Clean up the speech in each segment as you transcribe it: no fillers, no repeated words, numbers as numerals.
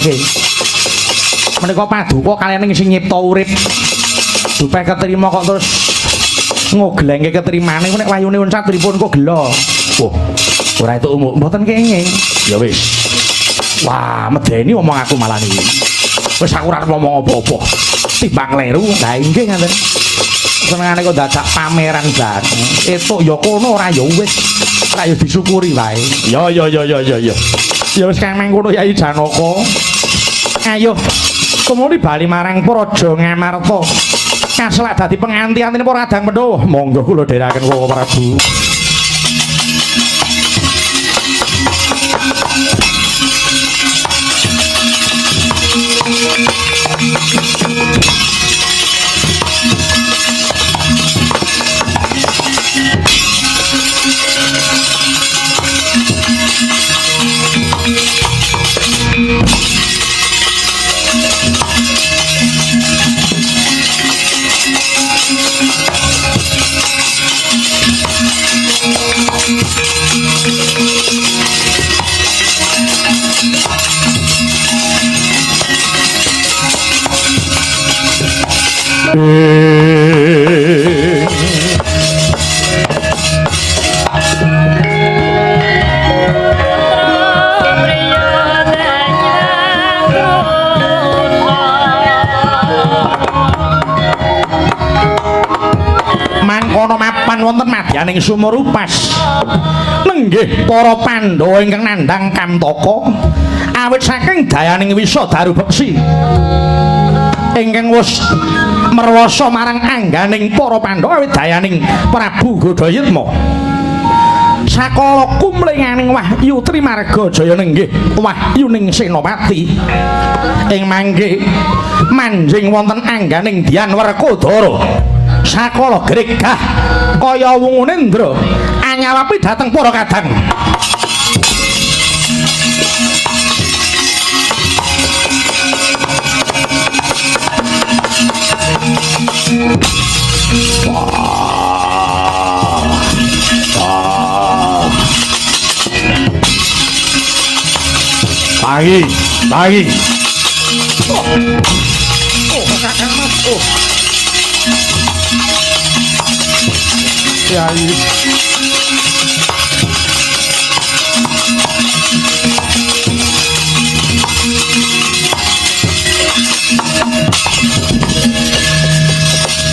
Nggih. Menika paduka kaliyan sing nyipta urip. Dupeh ketrima kok terus ngoglengke ketrimane nek wayune uncat pripun kok gelo. Wah, ora itu umuk mboten kenging. Ya wis. Wah, medeni omong aku malah niki. Wis aku ora arep ngomong apa-apa. Timbang kleru. Lah inggih ngaten. Senengane kok dadak pameran bareng. Etuk ya kono ora ya wis. Ora ya disyukuri wae. Ya ya ya ya ya ya. Ya wis kang mangkono Yai Janaka. Ayo tumuli bali marang Praja Ngamarta. Kaselak dadi penganti-antine para kadang Pandhawa. Monggo kula dherekaken Bapak Prabu. Mangkono mapan wonten madyaning sumur upas. Nenggih para Pandhawa ingkang nandhang Kamtaka awit saking dayaning wisa daru beksi ingkang wis merwasa marang angganing para Pandhawa awit dayaning Prabu Godhayitma. Sakala kumlinganing wahyu Trimarga Jaya nenggih wahyuning Senopati ing mangke manjing wonten angganing Dian Werkudara. Sakala gregah kaya wungunendra anyawapi dhateng para kadang. Tangi, tangi. Oh, oh, Kakang Mas, oh. Yai.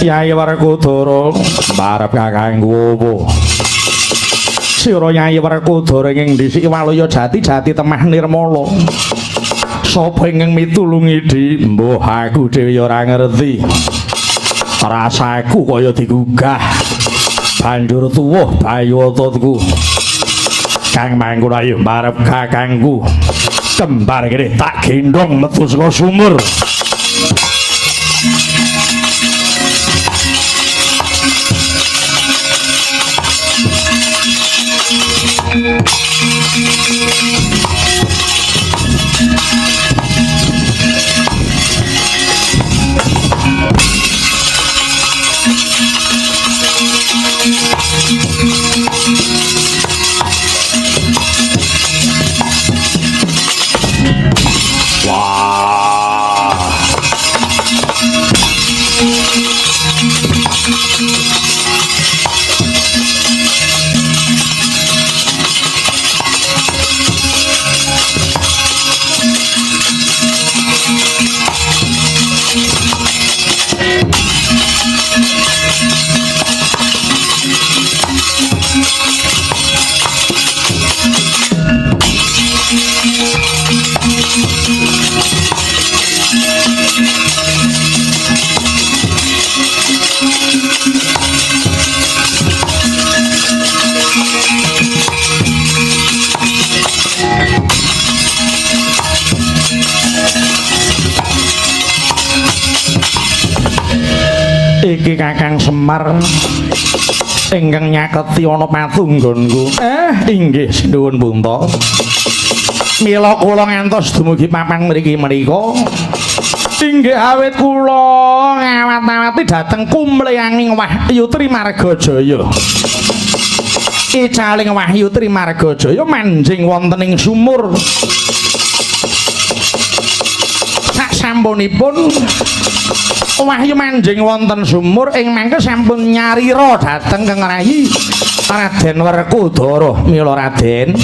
Yai Werkudara mbarep kakangku opo? Sira Yai Werkudara ing dhisik Waluya Jati Jati Temah Nirmala. Sapa ingkang mitulungi di? Mbuh aku dhewe ya ora ngerti. Rasaku kaya digugah. Banjur tuwuh bayu ototku. Kang mangkono ayo mbarep kakangku. Kembar kene tak gendhong metu saka sumur. Wah. Iki Kakang Semar ingkang nyaketi ana patunggonku. Inggih sinuwun Punta. Mila kula ngantos dumugi papan mriki menika. Inggih awit kula ngawat-awati dhateng kumleyanging Wahyu Trimarga Jaya. Icaling Wahyu Trimarga Jaya manjing wonten ing sumur. Sasampunipun Wahyu manjing wonten sumur ing mangke sampun nyarira dhateng Kang Rayi Raden Werkudara. Mila Raden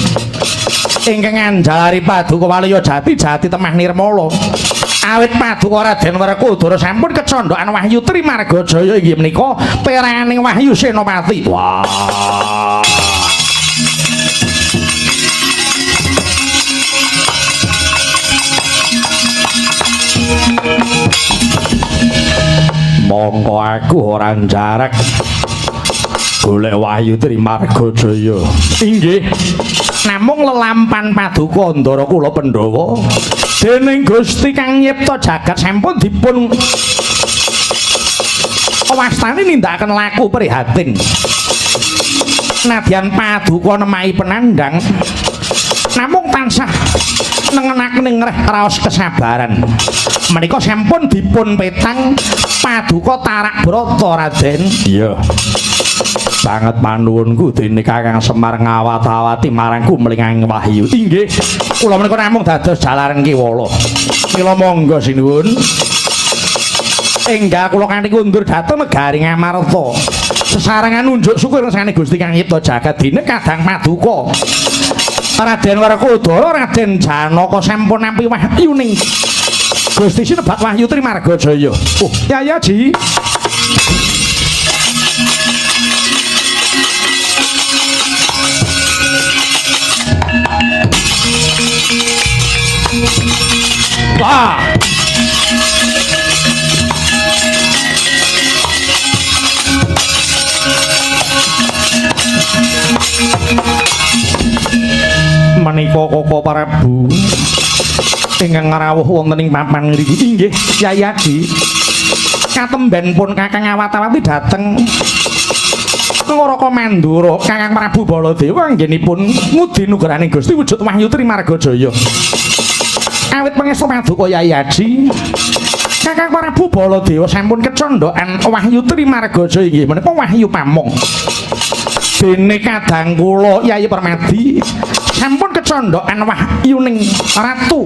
ingkang anjalari paduka Waluya Jati Jati Temah Nirmala. Awit paduka Raden Werkudara sampun kecondhokan Wahyu Trimarga Jaya inggih menika peraning Wahyu Senopati. Wah. Mongko aku ora njarek golek Wahyu Trimarga Jaya. Inggih. Namung lelampan paduka Ndara kula Pandhawa dening Gusti kang nyipta jagat sampun dipun wastani nindakaken laku prihatin. Nadyan paduka nemahi penandang namung tansah nengenaken ing reh raos kesabaran. Menika sampun dipun petang paduka tarak brata Raden. Iya. Banget panuwunku dene Kakang Semar ngawat-awati marang kumlingang wahyu. Inggih. Kula menika namung dados jalaran kewala. Mila monggo sinuwun. Enggal kula kanthi kundur dhateng negari Ngamarta. Sesarengan unjuk syukur ngersane Gusti kang nyipta jagat dene kadang paduka. Raden Werkudara, Raden Janaka sampun nampi wahyuning Gusti sinebat Wahyu Trimarga Jaya. Oh, ya ya Ji. Wah. Menika Koko Prabu ingkang ngrawuh wonten ing papan ngriki. Inggih, Kyai Aji. Katemben pun Kakang awat-awati dhateng Ngaraka Mandura, Kakang Prabu Baladewa anggenipun ngudi nugrahaning Gusti wujud Wahyu Trimarga Jaya. Awit pangestu paduka Kyai Aji, Kakang Prabu Baladewa sampun kecondhokan Wahyu Trimarga Jaya inggih menika Wahyu Pamong. Dene kadang kula Kyai Permadi sampun kecondhokan wahyuning Ratu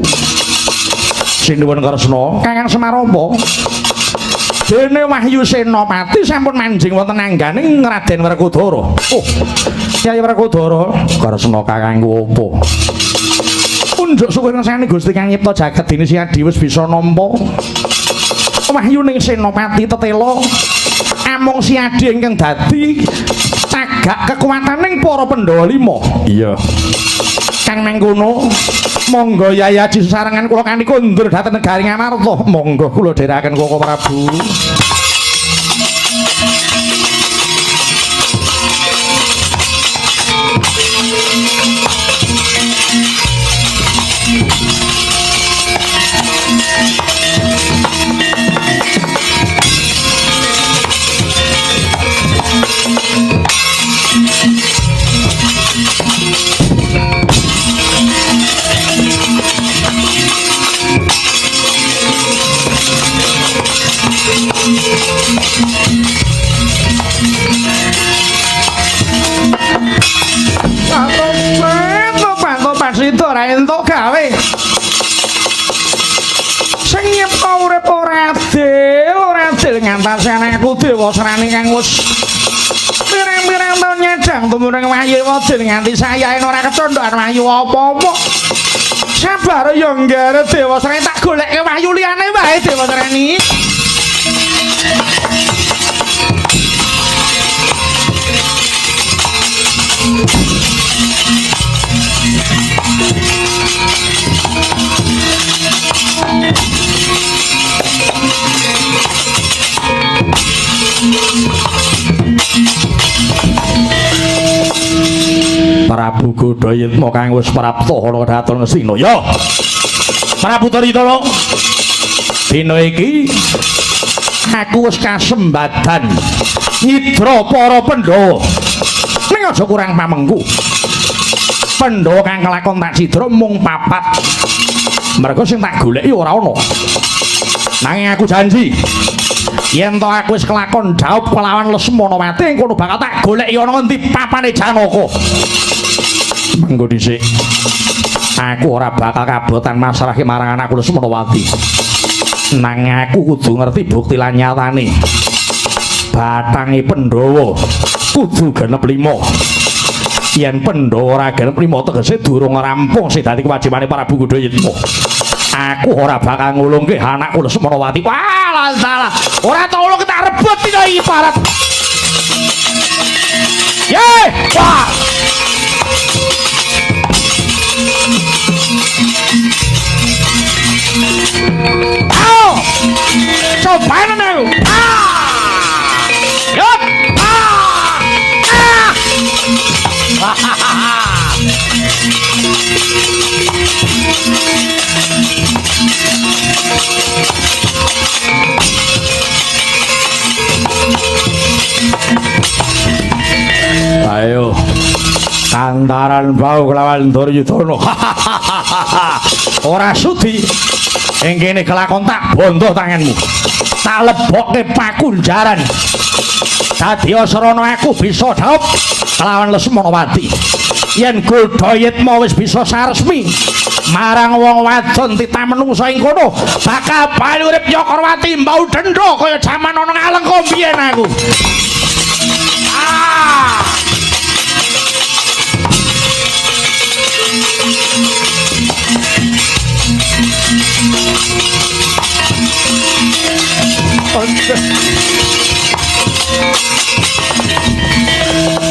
Sinuwun Kresna Kakang Semar apa? Dene Wahyu Senopati sampun manjing wonten angganing Raden Werkudara. Oh, Kyai Werkudara, Kresna kakangku apa? Unjuk syukur ngersane Gusti kang nyipta jagat dene Siadi wis bisa nampa wahyuning Senopati tetela amung Siadi ingkang dadi cagak kekuataning para Pandhawa lima. Iya. Kang mangkono monggo Yai Aji sesarengan kula kanthi kondur dhateng negari Ngamarta. Monggo kula dherekaken Koko Prabu. Ora entuk gawe. Sing nyipta urip ora adil ngantasi anakku Dewa Srani kang wis pirang-pirang taun nyadang tumurun wahyu adil nganti sayahe ora kecondhokan wahyu apa-apa. Sabar ya nggare Dewa Srani tak goleke wahyu liyane wae Dewa Srani. Prabu Godhayitma kang wis prapta ana dhateng Ngastina. Ya. Prabu Duryudana, dina iki aku wis kasembadan nyidra para Pandhawa. Ning aja kurang pamengku. Pandhawa kang kelakon tak sidra mung papat. Mergo sing tak goleki ora ana. Nanging aku janji yen to aku wis kelakon dhaup kelawan Lesmanawati ing kono bakal tak goleki ana ngendi papane Janaka. Mengko dhisik aku ora bakal kabotan masrahke marang anakku Lesmanawati. Nang aku kudu ngerti bukti lan nyatane. Batange Pandhawa kudu genep 5. Yen Pandhawa ora genep 5 tegese durung rampung sing dadi kewajibane Prabu Godhayitma. Aku ora bakal ngulungke anakku Lesmanawati. Wah, salah. Ora tau ulung tak rebut dina iki parat. Ye, wah. Au! Cobain aku. Ah! Yot! Ah! Ah! Ayo kantaran bau kelawan Duryudana. Ora sudi ing kene kelakon tak bondo tanganmu. Tak lebokke pakunjaran. Dadi srana aku bisa dhaup kelawan Lesmanawati. Yen Godhayitma wis bisa saresmi marang wong wadon titah menungsa ing kono, bakal bali urip Nyokorwati mbau dendha kaya jaman ana Ngalengka mbiyen aku. Ah!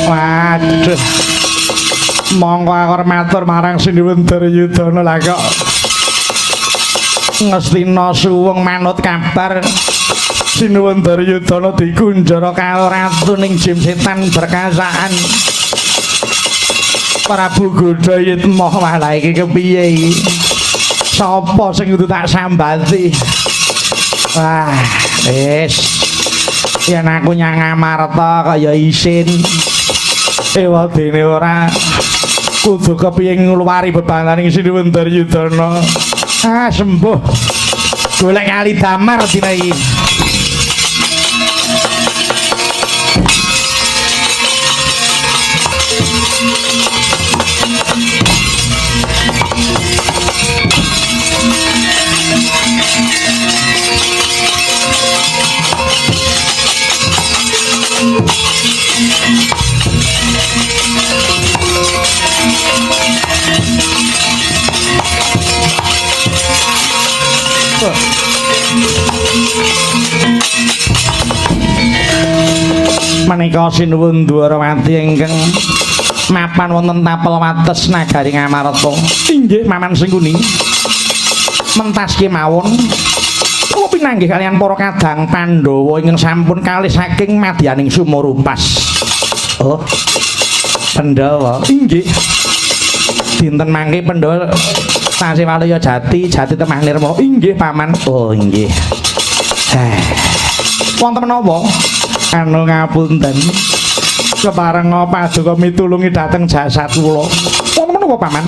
Waduh. Monggo aku matur marang Sinuwun Duryudana lah kok ngestina suwung manut kabar Sinuwun Duryudana dikunjara karo ratu ning Jim Setan berkasaan Prabu Godhayitma. Wah lha iki kepiye iki? Sapa sing kudu tak sambati? Wah, wis. Yen aku nyang Amarta kaya isin. Ewadene ora kudu kepiye ngluwari bebaning Sinuwun Duryudana. Ah, sembuh. Golek kali damar dina iki. Menika sinuwun Dwarawati ingkang mapan wonten tapel wates nagari Ngamarta. Inggih Maman Sengkuni. Mentas kemawon kula pinanggih kaliyan para kadang Pandhawa ingkang sampun kalih saking madyaning Sumurumpas. Oh. Pandhawa. Inggih. Dinten mangke Pandhawa tasih waluya jati, jati temah nirma. Inggih Paman. Oh inggih. Wonten menapa? Anu ngapunten. Keparenga paduka mitulungi dhateng jasad kula. Wonten menapa Paman?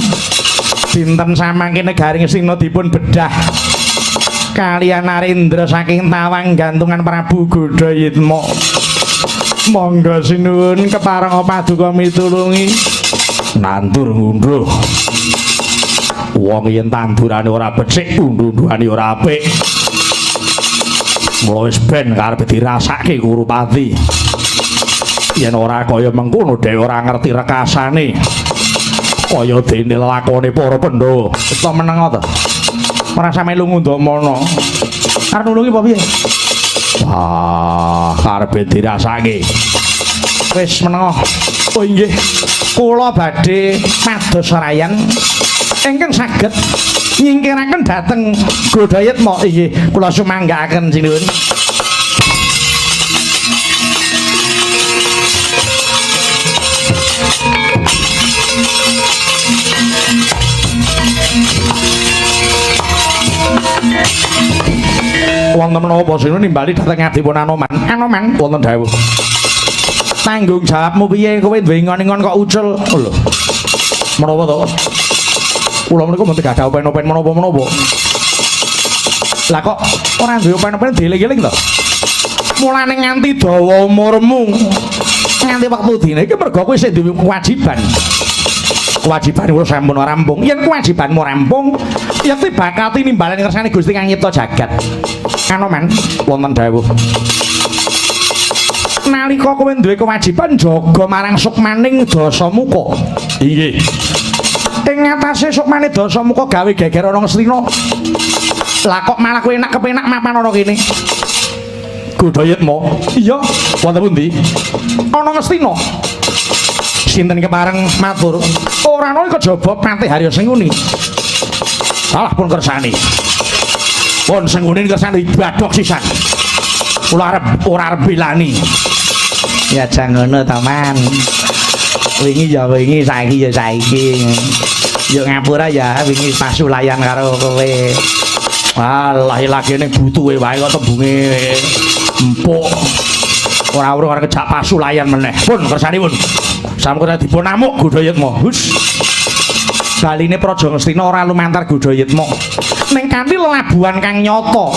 Dinten samangke negari Ngastina dipun bedah kaliyan Narendra saking tawang gantungan Prabu Godhayitma. Monggo sinuwun keparenga paduka mitulungi nandur ngunduh. Wong yen tandurane ora becik, unduh-unduhane ora apik. Mula wis ben karepe dirasake Kurupati. Yen ora kaya mengkono dhewe ora ngerti rekasane. Kaya dene lelakone para Pandhawa. Wis to meneng to. Ora sampe melu ngundamana. Arep nulungi apa piye? Wah, karepe dirasake. Wis meneng. Oh inggih. Kula badhe mados rayan ingkang saged nyingkiraken dhateng Godhayitma. Inggih, kula sumanggaaken sinuwun. Wonten menapa sinuwun nimbali dhateng adipun Anoman? Anoman wonten dawuh. Tanggung jawabmu piye kowe duwe ingon-ingon kok ucul? Lho. Menapa to? Kula menika mboten gadah open-open menapa-menapa. Lah kok ora duwe open-open dieling-eling to? Mulane nganti dawa umurmu, nganti wektu dina iki mergo kowe isih duwe kewajiban. Kewajiban kula sampun rampung. Yen kewajibanmu rampung, yekti bakal tinimbalan ngersane Gusti kang nyipta jagat. Kanoman wonten dawuh. Nalika kowe duwe kewajiban jaga marang sukmaning Dasamuka. Inggih. Ing ngatasé sukmane Dasamuka gawe geger ana Ngastina. Lah kok malah kowe enak kepenak mapan ana kene? Godhayitma. Iya, wonten pundi? Ana Ngastina. Sinten kepareng matur? Ora ana kejaba Patih Harya Sengkuni. Alah pun kersane. Pun Sengkuni kersane dibadhok sisan. Kula arep ora arep belani. Ya aja ngono to, Man. Wingi ya wingi, saiki ya saiki. Yo ngapura ya wingi pasulayan karo kowe. Alah lagene butuhe wae kok tembunge empuk. Ora ora kejak pasulayan meneh. Pun kersanipun. Sampun dipun amuk Godhayitma. Hus. Baline Praja Ngastina ora lumantar Godhayitma. Ning kanthi lelabuhan kang nyata.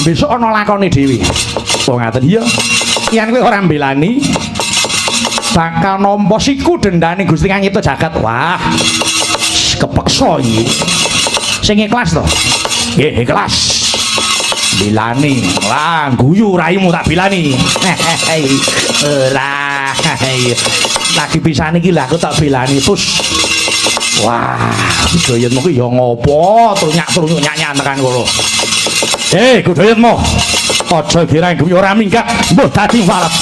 Besok ana lakone dhewe. Oh ngaten iya. Yen kowe ora mbelani bakal nampa siku dendane Gusti Kang Nyipta jagat. Wah. Kepeksa iki. Sing ikhlas to? Nggih, ikhlas. Bilani. Lah, guyu raimu tak bilani. Ora. Lagi pisan iki lha aku tak bilani terus. Wah, Godhayitma ki ya ngopo trunyak-trunyuk nyak-nyak tekan kono. Eh, Godhayitma. Aja girang guyu ora minggat, mbuh dadi warep.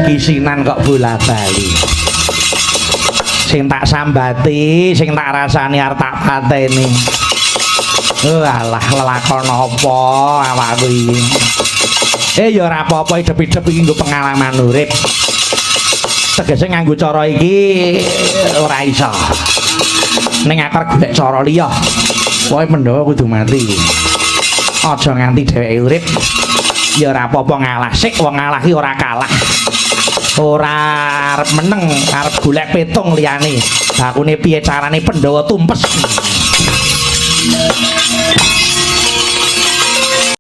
Kisinan kok bola-bali. Sing tak sambati, sing tak rasani arep tak pateni. Oh alah lelakon apa awakku iki. Ya ora apa-apa idep-idep iki nggo pengalaman urip. Tegese nganggo cara iki ora iso. Ning aku arep golek cara liya. Pokoke Pandhawa kudu mati. Aja nganti dheweke urip. Ya ora apa-apa ngalah sik, wong ngalah ki ora kalah. Ora arep meneng, arep golek petung liyane. Bakune piye carane Pandhawa tumpes.